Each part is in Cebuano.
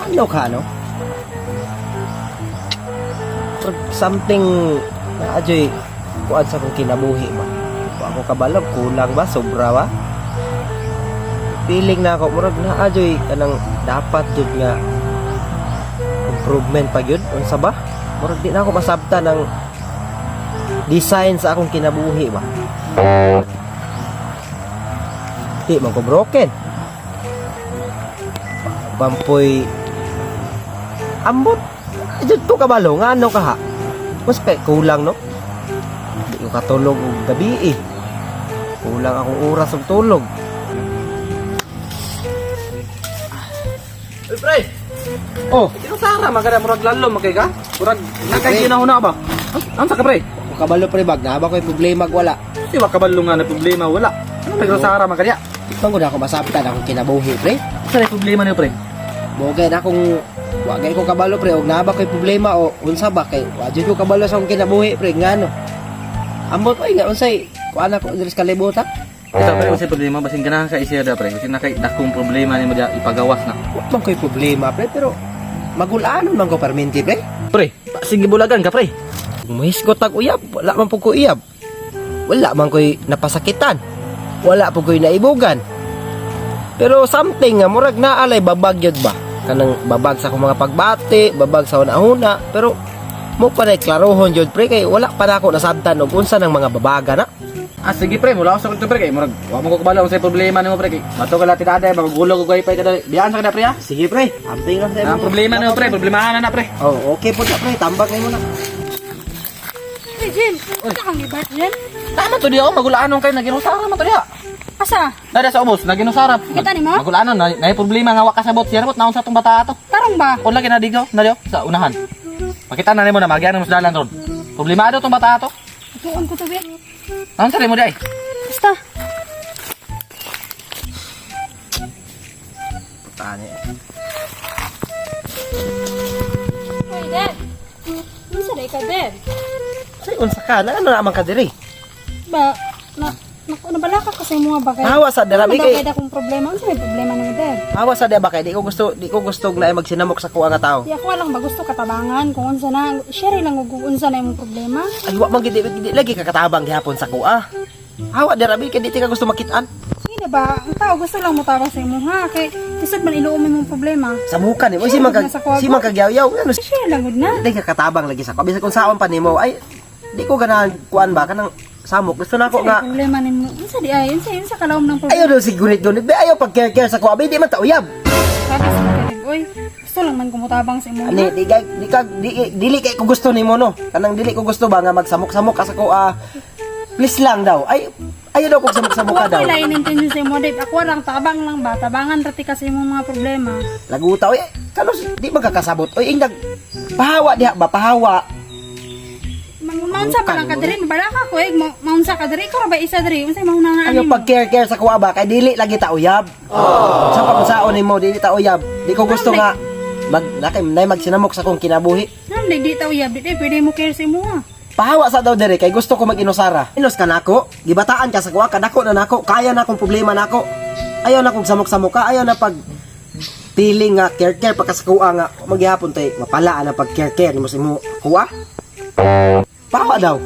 Ano ka, no? Murag something na adyoy kuan sa akong kinabuhi ba. Wa ako kabalog, kulang ba, sobra ba? Feeling na ako, murag na adyoy kanang dapat jud nga improvement pa gyud, unsa ba? Murag di na ako masabta ng design sa akong kinabuhi ba. Di man ko broken. Pampoy ambot. Jud ko kabalo nga ano ka ha. Mas kay kulang, no? Di ko katulog og gabi eh. Kulang akong oras og tulog. Uy, pre! Oh, Kinusara, maganda murag lalo magkay ka? Murag nakay ginahuna ba? Ano sa ka, pre? Ko kabalo, pre, bag na ba ko'y problema ag wala. Di ba kabalo nga na problema wala. Ano may kinusara magkaya? Bang na ako masabtan akong kinabuhi, pre. Sa may problema niyo, pre? Bogay na kung wa kay ko kabalo, pre, og naa ba ko'y problema o unsa ba kay wa jud ko kabalo sa akong kinabuhi, pre, ngano. Ambot oy nga unsay kuan ako diri sa kalibutan. Ito, pre, unsay problema basin ganahan ka isya da, pre. Basin na kay dakong problema nimo diya ipagawas na. Wa man ko'y problema, pre, pero magulanon man ko perminti, pre. Pre, sige bulagan ka, pre. Muhisgot tag uyab, wala man po ko iyab. Wala man ko'y napasakitan. Wala po ko'y naibugan. Pero something nga murag naalay babag yun ba? Kanang babag sa akong mga pagbati, babag sa una-una, pero mo pa na klarohon yun, pre, kay wala pa na ako nasabtan og unsa ng mga babaga na. Ah, sige, pre, mula ako sa kulto, pre, kay murag wa mo ko kabalo unsay problema nimo, pre, kay mato ka lati daday magulo ko gay pa kada. Biyaan sa kada, pre, ha. Sige, pre, amping lang sa Ang problema nimo, pre, problemahan na na, pre. Oh, okay po na, pre, tambak na mo na. Hey, Jim. Ito kang gibat, Jim. Tama to diya, oh, magulaanon kay naginusara man to diya. Asa? Nada sa ubos, naginusara. Kita nimo? Magulaanon na, na problema nga wa kasabot siya bot naon sa tong bata ato. Tarong ba? Kung lagi na digo, na diyo, sa unahan. Makita na nimo na magyan mo sa dalan ron. Problemado tong bata ato. Tuon ko to, be. Naon sa nimo di ay? Basta. Putane. Hoy, Dad. Unsa day ka, Dad? Say unsa ka? Na ano naman ka diri? Ba, na, naku, nabalaka ka sa imo ba kay? Hawa sa dara Ano kay daw kay dakong problema? Unsa may problema nimo, Dad? Hawa sa dara ba kay di ko gusto na magsinamok sa kuha nga tao. Di ako lang ba gusto katabangan kung unsa na, share lang og unsa na imong problema. Ay, wa man gid di lagi kakatabang gihapon sa kuha. Hawa dira bi kay di ka gusto makitaan. Sige na ba, ang tao gusto lang motabang sa imo ha kay lisod man iluom imong problema. Sa muka nimo si man kag Sa kuha si man kagyaw-yaw ano Share lang gud na. di ka katabang lagi sa kuha. Bisag kung saon pa nimo ay di ko ganahan kuan ba kanang samok gusto na ako Unsa nga may problema nimo? Unsa di ay? Unsa unsa kalawom ng problema? ayaw daw si gunit-gunit ba ayaw pag care care sa kuha ba di man ta uyab. Sabi sa mga oy, gusto lang man kumutabang sa imo. Ani di kay di ka di, dili kay ko gusto nimo, no. Kanang dili ko gusto ba nga magsamok-samok ka sa kuha. Please lang daw. Ay ayaw daw kog samok-samok ka Wa daw. ko lain intention sa imo, Dave. Ako lang tabang lang ba, tabangan ra ti ka sa imong mga problema. Laguta oy kanos di man kakasabot. Oy ingdag pahawa diha ba pahawa. Maunsa pa lang ka diri, mabalaka ko eh. Maunsa ka diri, ikaw ra ba isa diri? Unsay mahunanaan Ayaw nimo? pag care care sa kuha ba kay dili lagi ta uyab. Sa pagsaon nimo dili ta uyab. Di ko gusto nga mag nakay nay magsinamok sa akong kinabuhi. Nam di di ta uyab, di di pwede mo care sa imo ha. Pahawa sa daw dere kay gusto ko mag-inusara. Inos ka nako, gibataan ka sa kuha, kadako na nako, kaya na akong problema nako. Ayaw na kong samok-samok ka, ayaw na pag feeling nga care care pagka sa kuha nga maghihapon tay mapalaan na pag care care nimo sa imo kuha. Pahawa daw.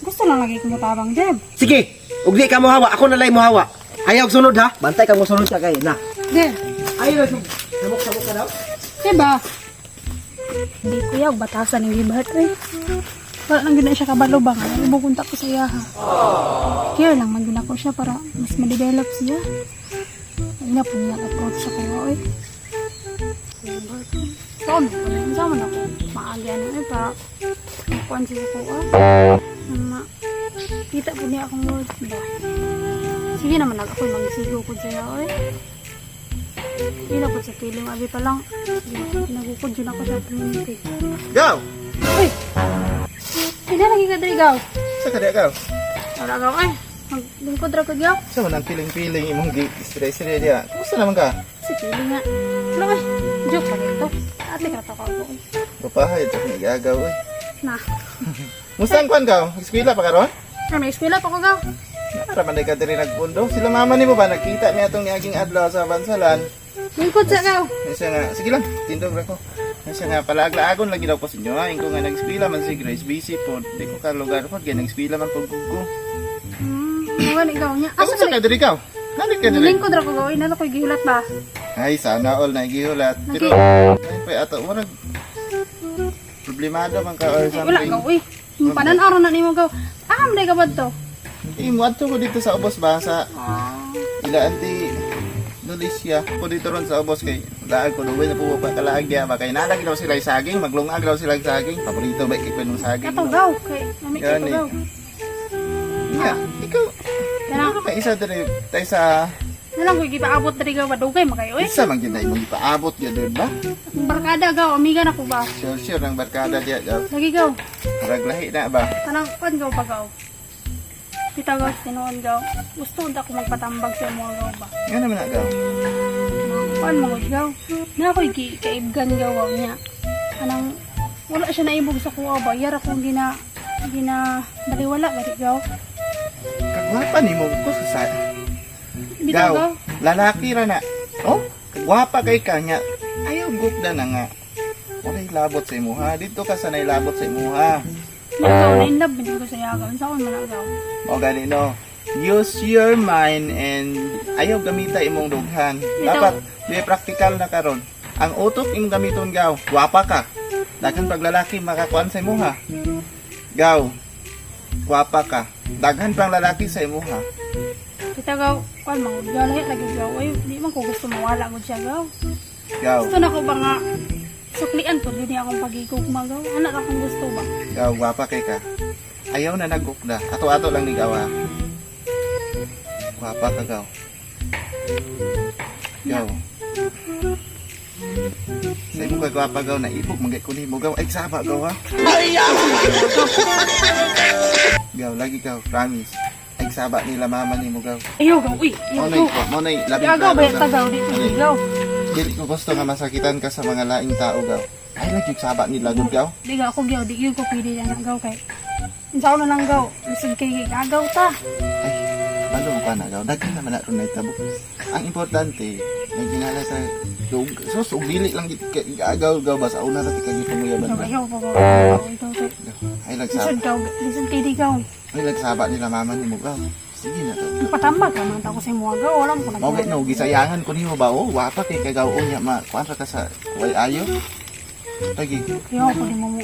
Gusto lang lagi kumutabang, Deb. Sige, ug di ka mohawa, ako na lay mohawa. Ayaw og sunod ha. Bantay ka mo sunod ka kay na. Deb, Ayaw na samok-samok ka daw. diba? Di ko yaw batasan ng gibat eh. Wala lang gyud na siya kabalo ba nga ibugunta ko sa iya ha. Care lang man gyud ako siya para mas ma-develop siya. Ay na po niya approach sa kuha eh. So, unsa man ako maagi ano eh para makuan siya sa kuha. Ma kita po niya akong words ba. Sige naman nag ako magsigo ko siya eh. Hindi na po sa feeling abi pa lang. Nagukod yun ako sa community. Gaw! Uy! Ay, na lagi ka diri gaw. Sa ka gaw? Wala gaw ay. Maglingkod ra ko gaw. Sa man ang piling-piling imong gi istorya diya. Kumusta naman ka? Sa feeling nga. Wala ay. Joke pa rin to. Ate ka to ko. Papahay sa kong igagaw oy. Na. Musta ang kwan gaw? Eskwela pa karon? Ay, may eskwela pa ko gaw. Para man ka diri nagpundo. Sila mama nimo ba nagkita mi atong niaging adlaw sa Bansalan. Lingkod sa gaw. Isa nga, sige lang, tindog ra ko. Isa nga palaag-laagon lagi daw ko sa inyo. Ha? Ingko nga nag-eskwela man si Grace, busy po. Di ko ka lugar po, kaya nag-eskwela man po ko. Mga ikaw niya. Asa Asa sa ka diri ka? Nalik ka diri? Lingkod ra ko gaw, inala ko gihulat ba. Ay, sana all na gihulat. Pero Okay. ay pa ato murag problemado man ka or Ay, wala something. gaw, uy. Panan-araw na nimo gaw. Ah, man ka ba to? Eh, muadto ko dito sa ubos ba sa Ah. ila anti Indonesia ko dito ron sa ubos kay laag ko duwi na po pa kalaag diya ba kay nalagi daw sila saging, maglungag daw sila saging. Paborito ba kay ng saging, Kato no? gaw kay nami kato Gani. gaw. Yeah, ikaw Kanang ano may isa diri tay sa nalang ko gipaabot diri gaw badugay makayo eh. isa man gyud na imong ipaabot gyud dun ba? Akong barkada gaw, amiga na ko ba. Sure sure ang barkada diya gaw. Lagi gaw. Murag lahi na ba? Kanang kuan gaw pa gaw. Bitaw gaw sa tinuon gaw. Gusto unta ko magpatambag sa imo gaw ba. Nga naman na gaw. Kuan mo gud gaw. Na ako'y kaibgan gaw gaw niya. Kanang wala siya naibog sa kuha ba. Yara kong gina gina baliwala gari gaw. Kagwapa nimo ko sa Bitaw gaw. Gaw, lalaki ra na. Oh, kagwapa kay ka nya. Ayaw gupda na nga. Walay labot sa imuha. Dito ka sa nailabot sa imuha. Gaw na in love hindi ko sa yagaw. Unsa kon man na gaw. O gani no. Use your mind and ayaw gamita imong dughan. Dapat be practical na karon. Ang utok imong gamiton gaw. Gwapa ka. Daghan pag lalaki makakuan sa imuha. Gaw. Gwapa ka. Daghan pang lalaki sa imuha. Bitaw gaw, kuan man gud gaw lahi lagi gaw. Ay di man ko gusto mawala gud siya gaw. Gaw. Gusto na ko ba nga suklian po yun akong pagigugma gaw. Anak akong gusto ba? Gaw, gwapa kay ka. Ayaw na nagukda. Ato-ato lang ni gawa. Gwapa ka gaw. Gaw. Sa imo kay gwapa gaw na ibog magay kunin mo gaw. Ay saba gaw ha. Gaw lagi gaw, promise. Ay saba nila mama nimo gaw. Ayaw gaw, uy. Mo Ayaw nay gaw. mo nay labing Ayaw gaw, klaro, bayat gaw. ta gaw dito gaw. Dili ko gusto nga masakitan ka sa mga laing tao gaw. Ay lagi saba nila gud gaw. Di gaw ako gaw, di gyud ko pwede na gaw kay. Unsa na lang gaw, lisod kay gagaw ta. Ay, balo ka na gaw. Daghan naman na ron na itabo. Ang importante, may ginala sa dug. Sus, ug dili lang gid gaagaw gaw ba sa una ra ti kagi pamuyaban Gaw ba. ayaw pa gaw. Gaw, ikaw kay. Ay lagsaba. Lisod gaw, lisod kay di gaw. Ay lagsaba nila mama nimo gaw. Sige na to. Patambag ka man ta ko sa imo gaw, wala mo ko Mao gay no gisayangan ko nimo ba oh, wapa kay kagaw unya ma kuan ra ka sa way ayo. Lagi, Ayaw ko di mo mo.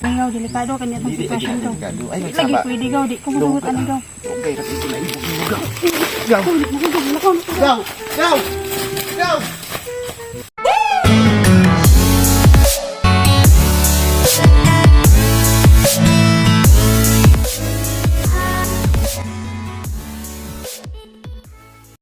Ayaw, delikado kanya itong dili lagi sitwasyon na gaw. delikado. Ay Lagi lagsaba. pwede gaw, di ko musugot ani gaw. Okay, ra kay naibog nimo gaw. Gaw. Gaw, gaw, gaw, gaw. Gaw. Gaw. Gaw.